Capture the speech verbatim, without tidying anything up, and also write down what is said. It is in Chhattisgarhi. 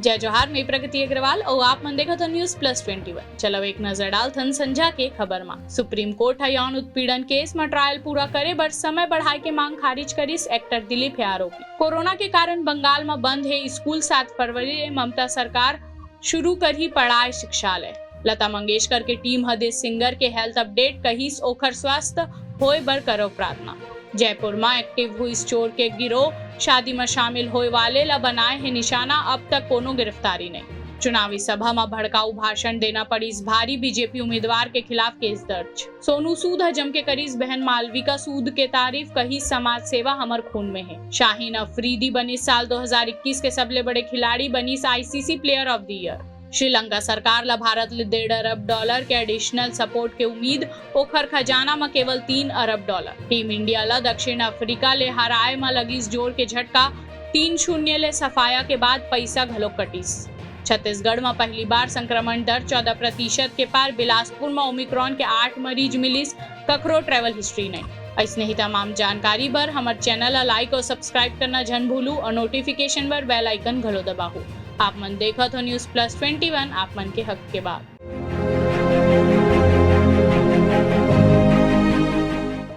जय जोहार, मैं प्रगति अग्रवाल अउ आप मन देखत हो News Plus Twenty One। चलो एक नजर डालथन संझा के खबर मा। सुप्रीम कोर्ट ह यौन उत्पीड़न केस म ट्रायल पूरा करे बर समय बढ़ाए के मांग खारिज करिस एक्टर दिलीप हे आरोपी। कोरोना के कारण बंगाल म बंद हे स्कूल, सात फरवरी ले ममता सरकार शुरू करही पढ़ाए शिक्षालय। लता मंगेशकर के टीम ह दे सिंगर के हेल्थ अपडेट, कहिस ओखर स्वस्थ होए बर करव प्रार्थना। जयपुर म एक्टिव हुइस चोर के गिरोह, शादी म शामिल होए वाले ल बनाए हे निशाना, अब तक कोनो गिरफ्तारी नहीं। चुनावी सभा म भड़काऊ भाषण देना पड़िस भारी, बीजेपी उम्मीदवार के खिलाफ केस दर्ज। सोनू सूद ह जम के करिस बहन मालविका सूद के तारीफ, कहिस समाज सेवा हमर खून में हे। शाहीन अफरीदी बनिस साल दो हज़ार इक्कीस के सबले बड़े खिलाड़ी, बनिस ICC player of the year. Sri Lanka सरकार ल भारत ले डेढ़ अरब डॉलर के एडिशनल सपोर्ट के उम्मीद, ओखर खजाना म केवल तीन अरब डॉलर। टीम इंडिया ल दक्षिण अफ्रीका ले हराए म लगिस जोर के झटका, तीन शून्य ले सफाया के बाद पइसा घलो कटिस। छत्तीसगढ़ म पहली बार संक्रमण दर चौदह प्रतिशत के पार, बिलासपुर म ओमिक्रॉन के आठ मरीज मिलिस, कखरो ट्रैवल हिस्ट्री नहीं। अइसने ही तमाम जानकारी बर हमर चैनल ला लाइक और सब्सक्राइब करना झन भूलू और नोटिफिकेशन बर बेल आइकन घलो दबाहू। आप मन देखत हो News Plus Twenty One, आप मन के हक के बात।